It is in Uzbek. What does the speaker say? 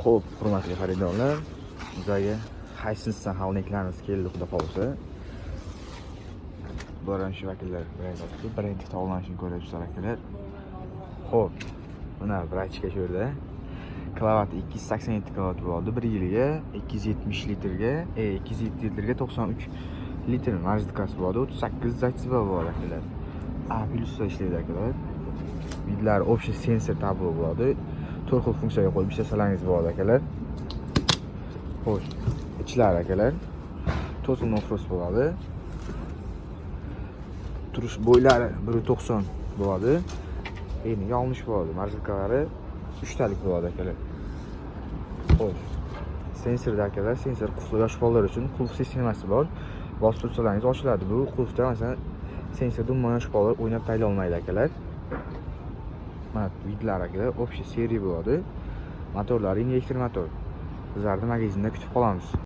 Xo'p, hurmatli xaridorlar, bizlarga Hisense'dan холодильник larimiz keldi, xudo xohlasa. Bular ham shu vakillar brend olibdi. Brend tovlanishini ko'ryapsizlar, akalar. Xo'p, mana врачка shu yerda. Kilovatt 287 kilovat bo'ladi. 1 yilga 270 litrga, 207 litrga 93 litr морозилка si bo'ladi. 38 detsibel bo'ladi, akalar. A plyusda ishlaydi, akalar. Вид lari общий sensor tablo bo'ladi. To'rt xil funksiyaga qo'yib ishlasalaringiz bo'ladi, akalar. Xo'sh, ichlari, akalar. Total no frost bo'ladi. Turish bo'ylari 1.90 bo'ladi. Eniga 60 bo'ladi. Морозилка lari 3 talik bo'ladi, akalar. Xo'sh. Sensorda, akalar, sensor qulfli, yosh bolalar uchun qulf sistemasi bor. Bosib tursalaringiz ochiladi. Bu qulfda, masalan, sensorda umuman yosh bolalar o'ynab tayla olmaydi, akalar. Mana вид lar, akalar, общий seriya bo'ladi. Motorlari invertor motor. Bizlarni magazinda kutib qolamiz.